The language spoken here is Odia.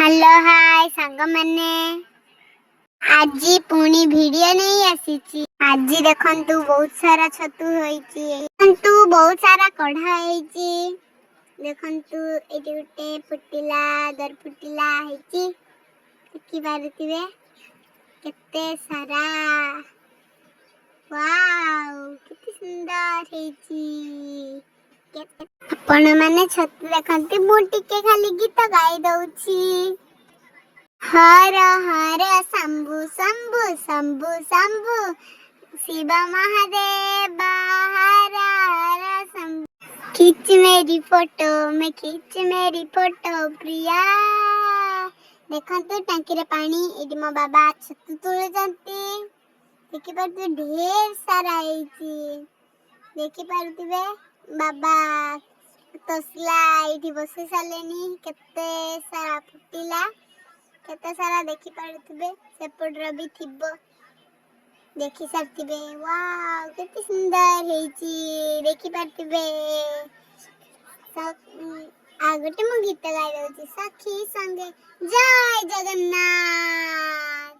ହ୍ୟାଲୋ, ହାଏ ସାଙ୍ଗମାନେ। ଆଜି ପୁଣି ଭିଡିଓ ନେଇ ଆସିଛି। ଆଜି ଦେଖନ୍ତୁ, ବହୁତ ସାରା ଛତୁ ହୋଇଛି। ଦେଖନ୍ତୁ, ବହୁତ ସାରା କଢା ହେଇଛି। ଦେଖନ୍ତୁ, ଏଇଠି ଗୋଟେ ଫୁଟିଲା, ଦର ଫୁଟିଲା ହେଇଛି। ଦେଖିପାରୁଥିବେ କେତେ ସାରା। ୱାଓ, କେତେ ସୁନ୍ଦର ହେଇଛି। ଆପଣମାନେ ଛତୁ ଦେଖନ୍ତି, ମୁଁ ଟିକେ ଖାଲି ଗୀତ ଗାଇ ଦଉଛି। ହର ହର ଶମ୍ଭୁ ଶମ୍ଭୁ ଶମ୍ଭୁ ଶମ୍ଭୁ ଶିବ ମହାଦେବ, ହର ହର ଶମ୍ଭୁ। खींच मेरी फोटो मैं, खींच मेरी फोटो ପ୍ରିୟା। ଦେଖନ୍ତୁ, ଟାଙ୍କିରେ ପାଣି। ଏଇଠି ମୋ ବାବା ଛତୁ ତୋଳୁଛନ୍ତି। ଦେଖିପାରୁଥିବେ, ଢେର ସାରା ହେଇଛି। ଦେଖିପାରୁଥିବେ, ବାବା ତସଲା ଏଇଠି ବସେଇ ସାରିଲେଣି। କେତେ ସାରା ଫୁଟିଲା, କେତେ ସାରା ଦେଖିପାରୁଥିବେ। ସେପଟର ବି ଥିବ, ଦେଖି ସାରିଥିବେ। ୱାଓ, କେତେ ସୁନ୍ଦର ହେଇଛି, ଦେଖିପାରୁଥିବେ। ଆଉ ଗୋଟେ ମୁଁ ଗୀତ ଗାଇ ଦଉଛି, ସଖୀ ସଙ୍ଗେ। ଜୟ ଜଗନ୍ନାଥ।